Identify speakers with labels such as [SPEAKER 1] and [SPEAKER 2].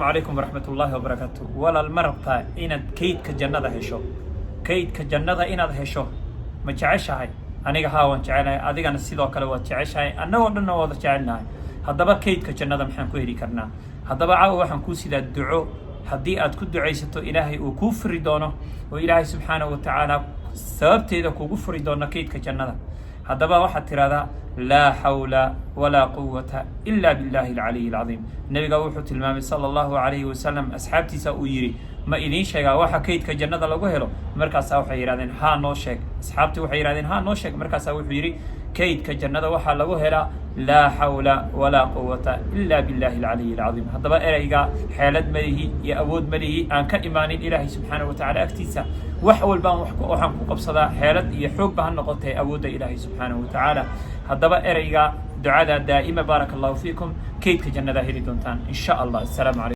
[SPEAKER 1] Calaykum waraxmatullaahi wabarakaatu. Walaal, ma rabtaa inaad kaydka jannada hesho? Kaydka jannada inaad hesho ma jeceshahay? Aniga haa, waan jecelahay. Adigana sidoo kale waad jeceshahay, annagoo dhanna wada jecelnahay. Haddaba kaydka jannada maxaan ku heli karnaa? Haddaba caawa waxaan kuu sidaa duco haddii aad ku ducaysato Ilaahay uu kuu furi doono, oo Ilaahay subxaanahu wa tacaala sababteeda kugu furi doono kaydka jannada. Haddaba waxaad tidhahdaa: "Laa xawla walaa quwata ila billahi alcaliy alcadiim." Nebiga wuxuu tilmaamay, sala Allahu calayhi wasalam, asxaabtiisa uu yidhi: "Ma idiin sheegaa waxa kaydka jannada lagu helo?" Markaasaa waxay yidhahdeen: "Haa, noo sheeg." Asxaabtii waxay yidhahdeen: "Haa, noo sheeg." Markaasaa wuxuu yidhi: "Kaydka jannada waxaa lagu helaa laa xawla walaa quwata ila billahi alcaliy alcadiim." Haddaba ereyga xeelad malihi iyo awood malihi aan ka imaanin Ilaahay subxaanahu wa tacala agtiisa. Wax walbaan waxaan ku qabsadaa, xeelad iyo xoogba ha noqotee, awoodda Ilaahay subxaanahu wa tacaala. Haddaba ereyga ducada daa'ima, baaraka Allahu fiikum, kaydka jannadaa heli doontaan, in sha Allah. Assalaamu calaykum.